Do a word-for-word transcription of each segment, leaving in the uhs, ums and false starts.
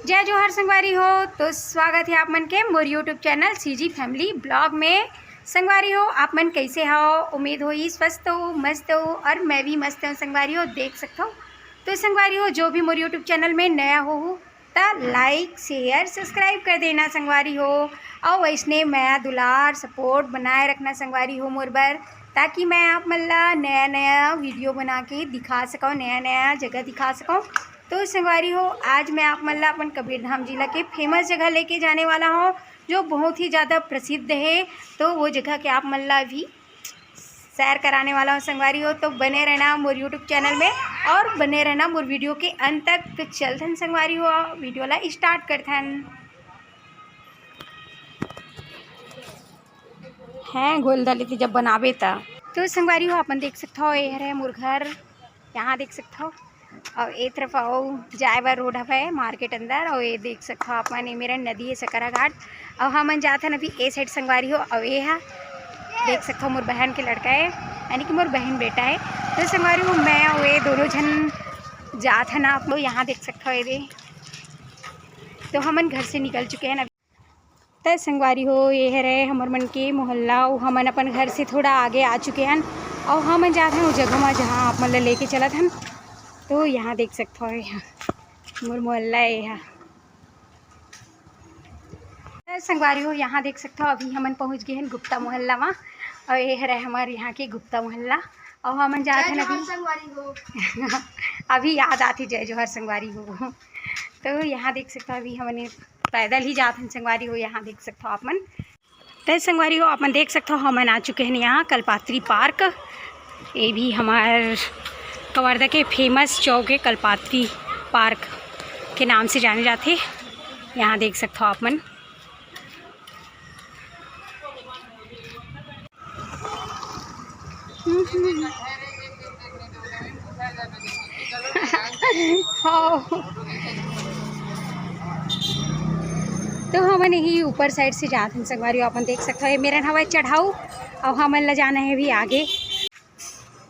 जय जोहार संगवारी हो, तो स्वागत है आप मन के मोर YouTube channel CG Family Vlog में। संगवारी हो, आप मन कैसे हो? उम्मीद होही स्वस्थ हो, मस्त हो, और मैं भी मस्त हूँ संगवारी हो, देख सकत हो। तो संगवारी हो, जो भी मोर YouTube चैनल में नया हो, त like, share, subscribe कर देना संगवारी हो। और वैसने मया, दुलार, support बनाए रखना संगवारी हो मोर बर, ताकि मैं आप मन ला नया नया video बना के दिखा सकूँ, नया नया जगह दिखा सकूँ। तो संगवारी हो, आज मैं आप मन ला अपन कबीरधाम जिला के famous जगह लेके जाने वाला हूँ, जो बहुत ही ज़्यादा प्रसिद्ध है। तो वो जगह के आप मन ला भी सैर कराने वाला हूँ संगवारी हो। तो बने रहना मोर YouTube चैनल में और बने रहना मोर video के अंत तक। तो चलथन संगवारी हो, video ला start करथन। हैं, घोल डाली थी जब बनाबे त। तो संगवारी हो, अपन देख सकत हो, ये हरे मोर घर, यहाँ देख सकत हो। और ए तरफ अउ जाए बर road हवय market अंदर, और ये देख सकत हो आप मन, ये मेरा नदी है सकरा घाट। और हमन जात हन अभी ए side संगवारी हो, और ये हा देख सकत हो मोर बहन के लड़का है, यानी कि मोर बहन बेटा है। तो संगवारी हो, मैं और ये दोनों झन जात हन। आप लोग यहाँ देख सकत हो, ये दे, तो हमन घर से निकल चुके हैं अभी। त संगवारी हो, ये हरे हमर मन के मोहल्ला, अउ हमन अपन घर से थोड़ा आगे आ चुके हन, अउ हमन जात हन ओ जगह मा, जहाँ आप मन ला लेके चलत हन। तो यहाँ देख सकत हो, यहाँ मोर मोहल्ला है, यहाँ। त संगवारी हो, यहाँ देख सकत हो, अभी हमन पहुँच गए हन गुप्ता मोहल्ला मा, अउ ये हरे हमर यहाँ के गुप्ता मोहल्ला, अउ हमन जात हन अभी। अभी याद आती, जय जोहार संगवारी हो। तो यहाँ देख सकत हो, अभी हमन पैदल ही जात हन संगवारी हो, यहाँ देख सकत हो आप मन। त संगवारी हो, आप मन देख सकत हो, हमन आ चुके हैं यहाँ कल्पात्री पार्क। ये भी हमार कवर्धा के famous चौक है, कल्पात्री पार्क के नाम से जाने जाते। यहाँ देख सकत हो आप मन। हाँ। तो हमन यही ऊपर side से जात हन संगवारी, अपन देख सकत हो, ये मेरन हवय चढ़ाऊ, अउ हमन ला जाना है अभी आगे।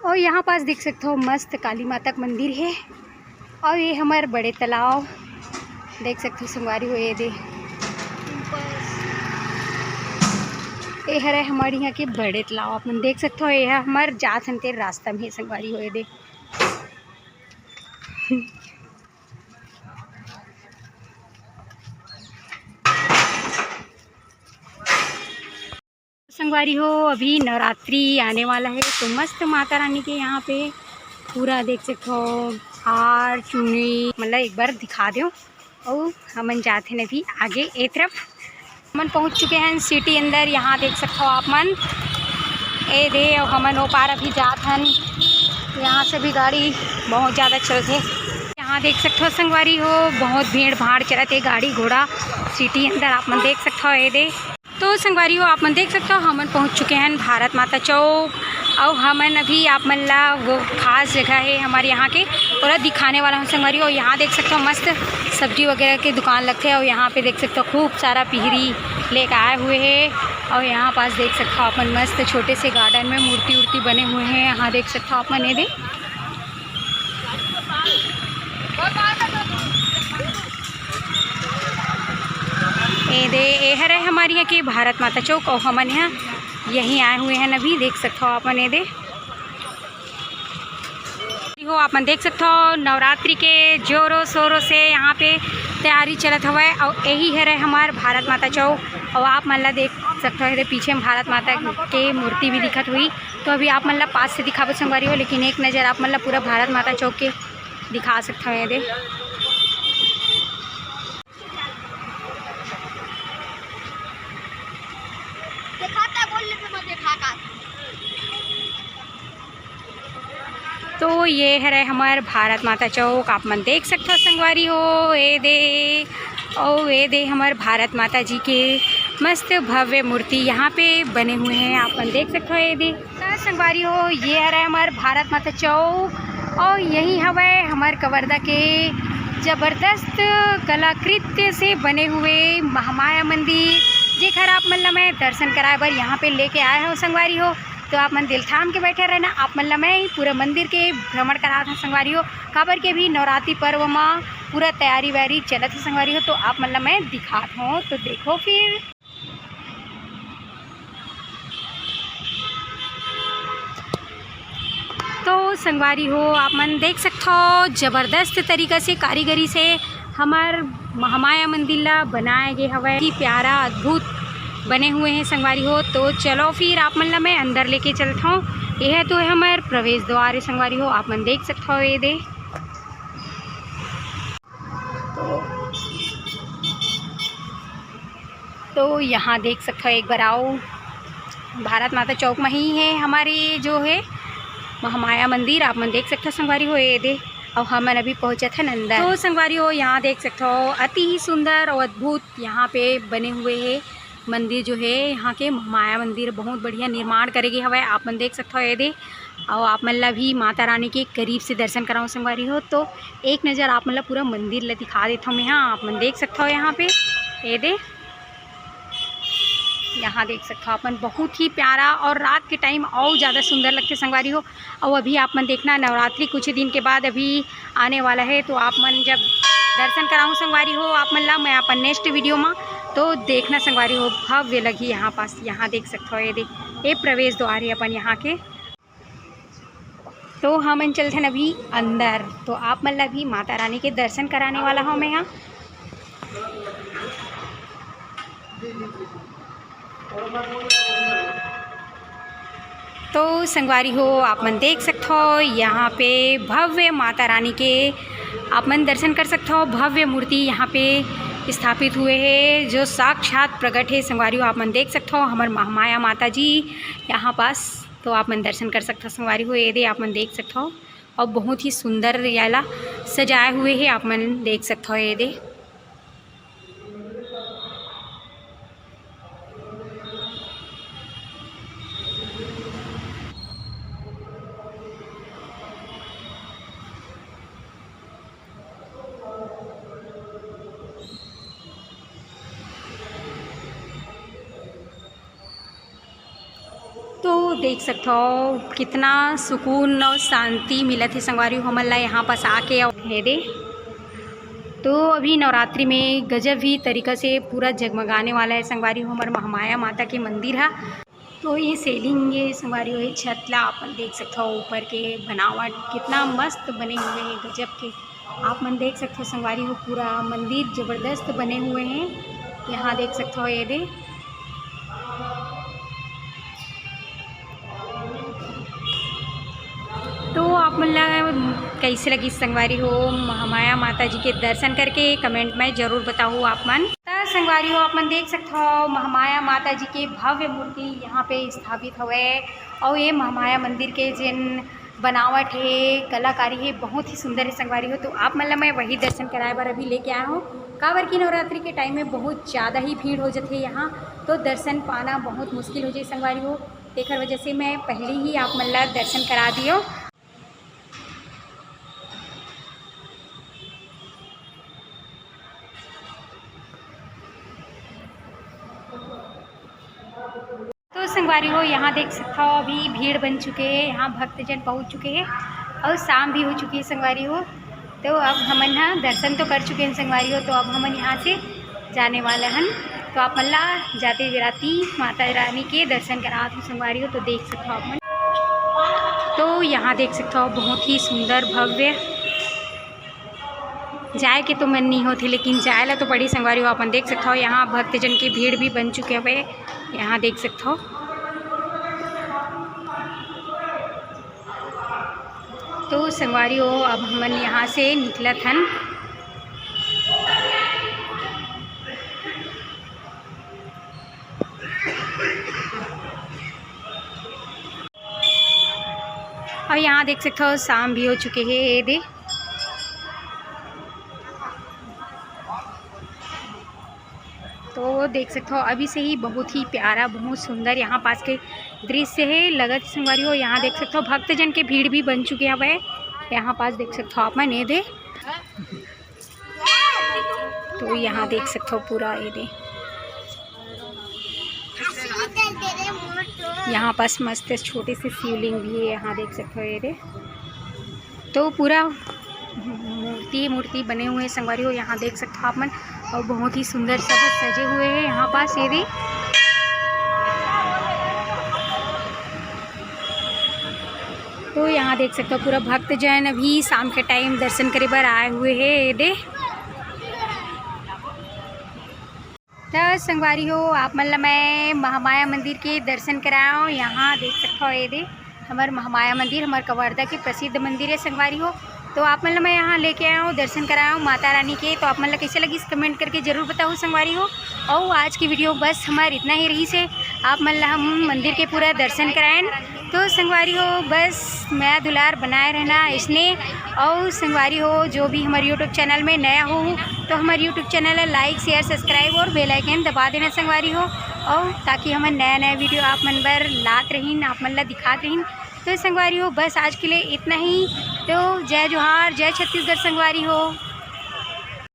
और यहाँ पास देख सकत हो, मस्त काली माता का मंदिर है। और ये हमर बड़े तालाब देख सकत हो संगवारी हो, ये दे, ये हरे हमर यहाँ के बड़े तालाब, अपन देख सकत हो, ये हमर जात हन ते रास्ता में हे संगवारी हो, ये दे। संगवारी हो, अभी नवरात्रि आने वाला है, तो मस्त माता रानी के यहाँ पे पूरा देख सकत हो, हार, चुनरी, मतलब एक बार दिखा दो। और हमन जात हन अभी आगे ए तरफ। हमन पहुँच चुके हैं city अंदर। यहाँ देख सकत हो आप मन, ए दे, और हमन ओ पार अभी जात हन। यहाँ से भी गाड़ी बहुत ज़्यादा चलथे। यहाँ देख सकत हो संगवारी हो, बहुत भीड़ भाड़ चलत हे, गाड़ी घोड़ा city अंदर आप मन देख सकत हो। ए दे, तो संगवारी हो, आप मन देख सकत हो, हमन पहुँच चुके हैं भारत माता चौक। अउ हमन अभी आप मन ला वो खास जगह है हमारे यहाँ के, ओला दिखाने वाला हूँ संगवारी हो। यहाँ देख सकत हो, मस्त सब्जी वगैरह के दुकान लगथे। अउ यहाँ पे देख सकत हो, खूब सारा पिहरी लेके आए हुए हैं। अउ यहाँ पास देख सकत हो आप मन, मस्त छोटे से garden में मूर्ति उर्ति बने हुए हैं। यहाँ देख सकत हो आप मन, ये दे। ए दे, ए हरे हमारे यहाँ के भारत माता चौक, अउ हमन यहाँ यहीं आए हुए हैं अभी, देख सकत हो आप मन, ए दे। हो, आप मन देख सकत हो, नवरात्रि के जोरों शोरों से यहाँ पे तैयारी चलत हवय। अउ यही हरे हमार भारत माता चौक, अउ आप मन ला देख सकत हो, ए दे पीछे में भारत माता के मूर्ति भी दिखत हुई। तो अभी आप मन ला पास से दिखाबो संगवारी हो, लेकिन एक नज़र आप मन ला पूरा भारत माता चौक के दिखा सकत हव। ये दे, तो ये हरे हमर भारत माता चौक, आप मन देख सकत हो संगवारी हो। ए दे, ओ ए दे हमर भारत माता जी के मस्त भव्य मूर्ति यहाँ पे बने हुए हैं, आप मन देख सकत हो। ए दे, त संगवारी हो, ये हरे हमर भारत माता चौक, अउ यही हवय हमर कवर्धा के जबरदस्त कलाकृत्य से बने हुए महामाया मंदिर, जेकर आप मन ला मैं दर्शन कराए बर यहाँ पे लेके आए हव संगवारी हो। तो आप मन दिल थाम के बैठे रहना, आप मन ला मैं पूरा मंदिर के भ्रमण करात हव संगवारी हो, काबर के अभी नवरात्रि पर्व मा पूरा तैयारी वैयारी चलत हे संगवारी हो, तो आप मन ला मैं दिखात हूँ, तो देखो फिर। तो संगवारी हो, आप मन देख सकथो, जबरदस्त तरीका से कारीगरी से हमर महामाया मंदिर ला बनाए गे हवय। कि प्यारा, अद्भुत बने हुए हैं संगवारी हो। तो चलो फिर आप मन ला मैं अंदर लेके चलत हूँ। यह तो है हमर प्रवेश द्वार है संगवारी हो, आप मन देख सकथो ये दे। तो, तो यहाँ देख सकथो, एक बार आओ, भारत माता चौक में ही है हमारी जो है महामाया मंदिर। आप मन देख सकथो संगवारी हो, ये दे। और हमन अभी पहुँचत हन अंदर। तो संगवारी हो, यहाँ देख सकथो, अति ही सुंदर और अद्भुत यहाँ पे बने हुए है मंदिर जो है यहाँ के महामाया मंदिर, बहुत बढ़िया निर्माण करे गे हवय। आप मन देख सकथो ये दे, और आप मन ला भी माता रानी के करीब से दर्शन कराऊँ संगवारी हो। तो एक नज़र आप मन ला पूरा मंदिर ला दिखा देथव मैं। हाँ, आप मन देख सकथव यहाँ पे, ये दे, यहाँ देख सकथव आप मन, बहुत ही प्यारा, और रात के टाइम और ज़्यादा सुंदर लगथे संगवारी हो। और अभी आप मन देखना, नवरात्रि कुछ दिन के बाद अभी आने वाला है, तो आप मन जब दर्शन कराऊँ संगवारी हो आप मन ला मैं अपन नेक्स्ट वीडियो में, तो देखना संगवारी हो, भव्य लगही यहाँ पास। यहाँ देख सकथव ये दे, ये प्रवेश द्वार है अपन यहाँ के। तो हमन चलथन अभी अंदर, तो आप मन ला भी माता रानी के दर्शन कराने वाला हूँ मैं यहाँ। तो संगवारी हो, आप मन देख सकथो यहाँ पे भव्य माता रानी के आप मन दर्शन कर सकथो। भव्य मूर्ति यहाँ पे स्थापित हुए है, जो साक्षात प्रकट है। संगवारी हो, आप मन देख सकथो हमर महामाया माता जी यहाँ पास, तो आप मन दर्शन कर सकथो संगवारी हो। ये दे आप मन देख सकथो, और बहुत ही सुंदर याला सजाए हुए है, आप मन देख सकथो ये दे। तो देख सकथो कितना सुकून और शांति मिलत हे संगवारी हो हमन ला यहाँ पास आके। और हे दे, तो अभी नवरात्रि में गजब ही तरीका से पूरा जगमगाने वाला है संगवारी हो हमर महामाया माता के मंदिर हा। तो ये सीलिंग, ये संगवारी हो, ये छत ला अपन देख सकथो, ऊपर के बनावट कितना मस्त बने हुए है, गजब के। आप मन देख सकथो संगवारी हो, पूरा मंदिर जबरदस्त बने हुए हैं। यहाँ देख सकथो ये दे। तो आप मन ला कैसे लगिस संगवारी हो महामाया माता जी के दर्शन करके, कमेंट में जरूर बताओ आप मन। त संगवारी हो, आप मन देख सकथो महामाया माता जी के भव्य मूर्ति यहाँ पे स्थापित हवे, और ये महामाया मंदिर के जिन बनावट हे, कलाकारी हे, बहुत ही सुंदर हे संगवारी हो। तो आप मन ला मैं वही दर्शन कराए बर अभी लेके आया हूँ, काबर कि नवरात्रि के टाइम में बहुत ज़्यादा ही भीड़ हो जाथे यहाँ, तो दर्शन पाना बहुत मुश्किल हो जाए संगवारी हो। तेखर वजह से मैं पहले ही आप मन ला दर्शन करा दियो। तो संगवारी हो, यहाँ देख सकथो अभी भीड़ बन चुके हे, यहाँ भक्तजन पहुँच चुके हे और शाम भी हो चुकी है संगवारी हो। तो अब हमन ह दर्शन तो कर चुके हैं संगवारी हो, तो अब हमन यहाँ से जाने वाला हन। तो आप मन ला जाते बिराती माता रानी के दर्शन करात हूँ संगवारी हो, तो देख सकथो आप मन। तो यहाँ देख सकथो बहुत ही सुंदर भव्य, जाए के तो मन नहीं होथे, लेकिन जाए ला तो पड़ी संगवारी हो। अपन देख सकथो, यहाँ भक्तजन की भीड़ भी बन चुके हवे, यहाँ देख सकथो। तो संगवारी हो, अब हमन यहाँ से निकलत हन। और यहाँ देख सकथो, शाम भी हो चुके हे, ये दे। तो देख सकथो, अभी से ही बहुत ही प्यारा, बहुत सुंदर यहाँ पास के दृश्य हे। लगत संगवारी हो, यहाँ देख सकथो, भक्तजन के भीड़ भी बन चुके हवे। यहाँ पास देख सकथो आप मन, ये दे। तो यहाँ देख सकथो पूरा ये दे, यहाँ पास मस्त छोटे से शिवलिंग भी है, यहाँ देख सकथो ये दे। तो पूरा मूर्ति, मूर्ति बने हुए हैं संगवारी हो, यहाँ देख सकते हो आप मन। और बहुत ही सुंदर सब सजे हुए हैं यहाँ पास, ये दे। तो यहाँ देख सकते हो पूरा भक्तजन अभी शाम के टाइम दर्शन करे बर आए हुए हैं, ये दे। त संगवारी हो, आप मन ल मैं महामाया मंदिर के दर्शन कराओ। यहाँ देख सकते हो, ये दे हमर महामाया मंदिर, हमर कवर्धा के प्रसिद्ध मंदिर है संगवारी हो। तो आप मन ल मैं यहाँ लेके आया हूँ दर्शन कराया हूँ माता रानी के। तो आप मन ल कैसे लगिस, कमेंट करके जरूर बताओ संगवारी हो। और आज की वीडियो बस हमार इतना ही रहिस हे। आप मन ल हम मंदिर के पूरा दर्शन करायन। तो संगवारी हो, बस मया दुलार बनाए रहना इसने। और संगवारी हो, जो भी हमारे यूट्यूब चैनल में नया हो तो हमारे यूट्यूब चैनल है लाइक, शेयर, सब्सक्राइब और बेल आइकन दबा देना संगवारी हो, और ताकि हमन नया नया वीडियो आप मन बर लात रहिन, आप मन ला दिखात रहिन। तो संगवारी हो, बस आज के लिए इतना ही। तो जय जोहार, जय छत्तीसगढ़ संगवारी हो।